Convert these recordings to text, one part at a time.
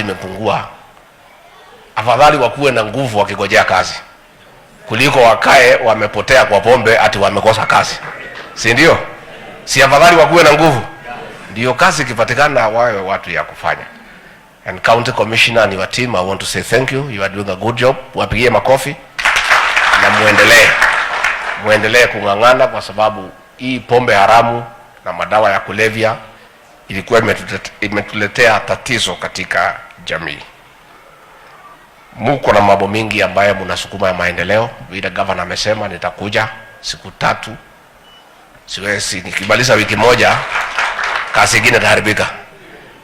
imepungua, afadhali wakuwe na nguvu wakigojea kazi kuliko wakae wamepotea kwa pombe ati wamekosa kazi, si ndio? Si afadhali wakuwe na nguvu, ndio kazi ikipatikana wawe watu ya kufanya. And county commissioner and your team, I want to say thank you. You are doing a good job. Wapigie makofi na muendelee, muendelee kung'ang'ana, kwa sababu hii pombe haramu na madawa ya kulevya ilikuwa imetuletea tatizo katika jamii. Muko na mambo mingi ambayo mnasukuma ya maendeleo. Vile governor amesema, nitakuja siku 3, siwezi nikimaliza wiki moja kazi ingine itaharibika.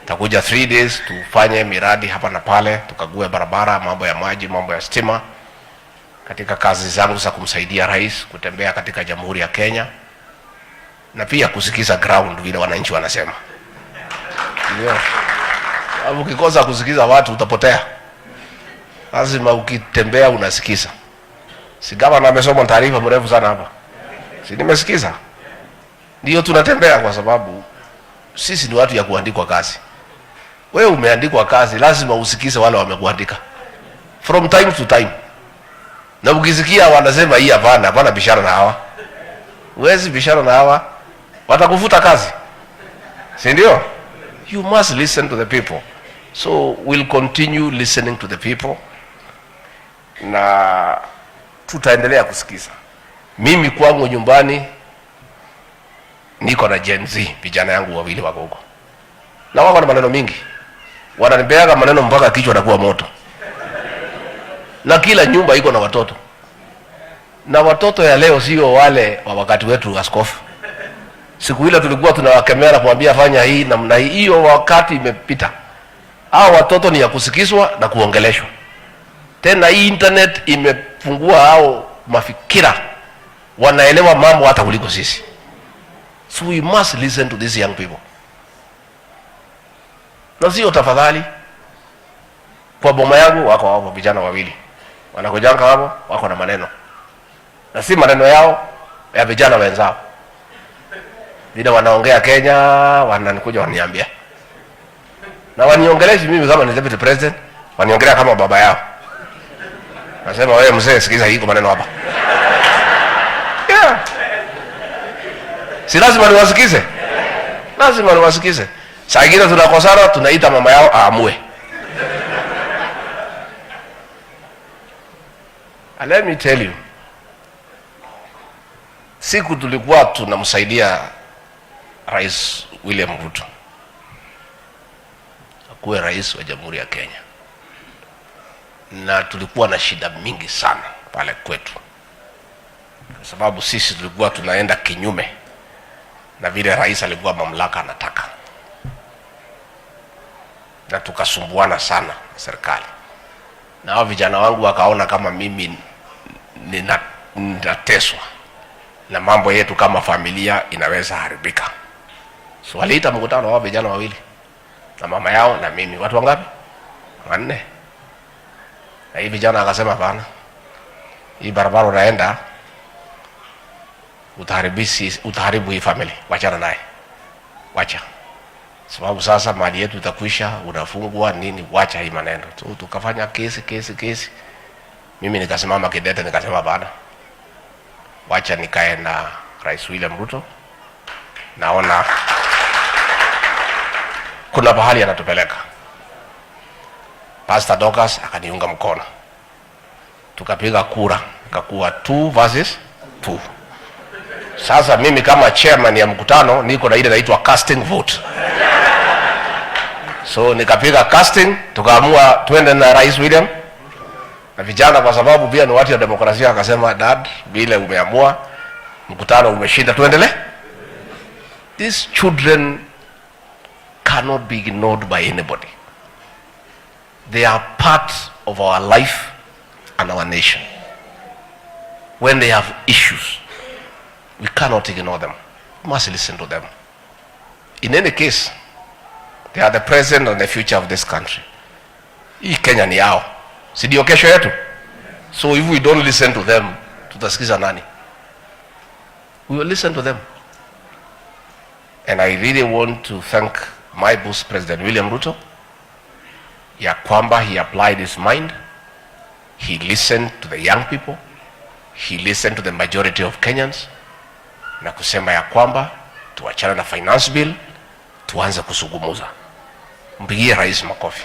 Takuja 3 days tufanye miradi hapa na pale, tukague barabara, mambo ya maji, mambo ya stima. Katika kazi zangu za kumsaidia rais kutembea katika Jamhuri ya Kenya na pia kusikiza ground vile wananchi wanasema. Ndio. Ukikosa kusikiza watu utapotea. Lazima ukitembea unasikiza. Si gavana amesoma taarifa mrefu sana hapa. Si nimesikiza? Ndio tunatembea kwa sababu sisi ni watu ya kuandikwa kazi. Wewe umeandikwa kazi, lazima usikize wale wamekuandika. From time to time. Na ukisikia wanasema hii hapana, hapana bishana na hawa. Huwezi bishana na hawa, watakufuta kazi. Si ndio? You must listen to the people. So we'll continue listening to the people. Na tutaendelea kusikiza. Mimi kwangu nyumbani niko na Gen Z, vijana yangu wawili wako huko. Na wako na maneno mingi. Wananipeaga maneno mpaka kichwa nakuwa moto. Na kila nyumba iko na watoto. Na watoto ya leo sio wale wa wakati wetu, askofu. Siku ile tulikuwa tunawakemea na kuambia fanya hii namna hii, hiyo wakati imepita. Hao watoto ni ya kusikizwa na kuongeleshwa. Tena hii internet imefungua hao mafikira, wanaelewa mambo hata kuliko sisi. So we must listen to these young people. Na sio tafadhali. Kwa boma yangu wako hapo vijana wawili wanakujanga hapo, wako na maneno, na si maneno yao, ya vijana wenzao. Vile wanaongea Kenya, wananikuja waniambia, na waniongeleshi mimi kama ni deputy president, waniongelea kama baba yao. Nasema wewe mzee, sikiza hii maneno hapa. Yeah. Si lazima niwasikize? Lazima niwasikize. Saa ingine tunakosana, tunaita mama yao aamue. And let me tell you, siku tulikuwa tunamsaidia Rais William Ruto akuwe rais wa Jamhuri ya Kenya, na tulikuwa na shida mingi sana pale kwetu, kwa sababu sisi tulikuwa tunaenda kinyume na vile rais alikuwa mamlaka anataka, na tukasumbuana sana na serikali, na hao vijana wangu wakaona kama mimi ninateswa na mambo yetu kama familia inaweza haribika. So waliita mkutano wao vijana wawili na mama yao na mimi, watu wangapi? 4. Na hii vijana akasema hapana, hii barabara unaenda utaharibu hii family, wachana naye, wacha, sababu sasa mali yetu itakwisha, unafungwa nini, wacha hii maneno. So tukafanya kesi, kesi, kesi. Mimi nikasimama kidete, nikasema hapana, wacha nikae na Rais William Ruto, naona kuna pahali anatupeleka. Pastor Dorcas akaniunga mkono, tukapiga kura, ikakuwa 2 versus 2. Sasa mimi kama chairman ya mkutano niko na ile inaitwa casting vote. So nikapiga casting, tukaamua twende na Rais William na vijana, kwa sababu pia ni watu ya demokrasia, akasema dad, vile umeamua, mkutano umeshinda, tuendelee. These children cannot be ignored by anybody. They are part of our life and our nation. When they have issues, we cannot ignore them. We must listen to them. In any case, they are the present and the future of this country. Hii Kenya ni yao, si ndio kesho yetu? So if we don't listen to them, tutasikiza nani? We will listen to them. And I really want to thank my boss, President William Ruto, ya kwamba he applied his mind, he listened to the young people, he listened to the majority of Kenyans, na kusema ya kwamba tuachane na finance bill, tuanze kuzungumza. Mpigie rais makofi.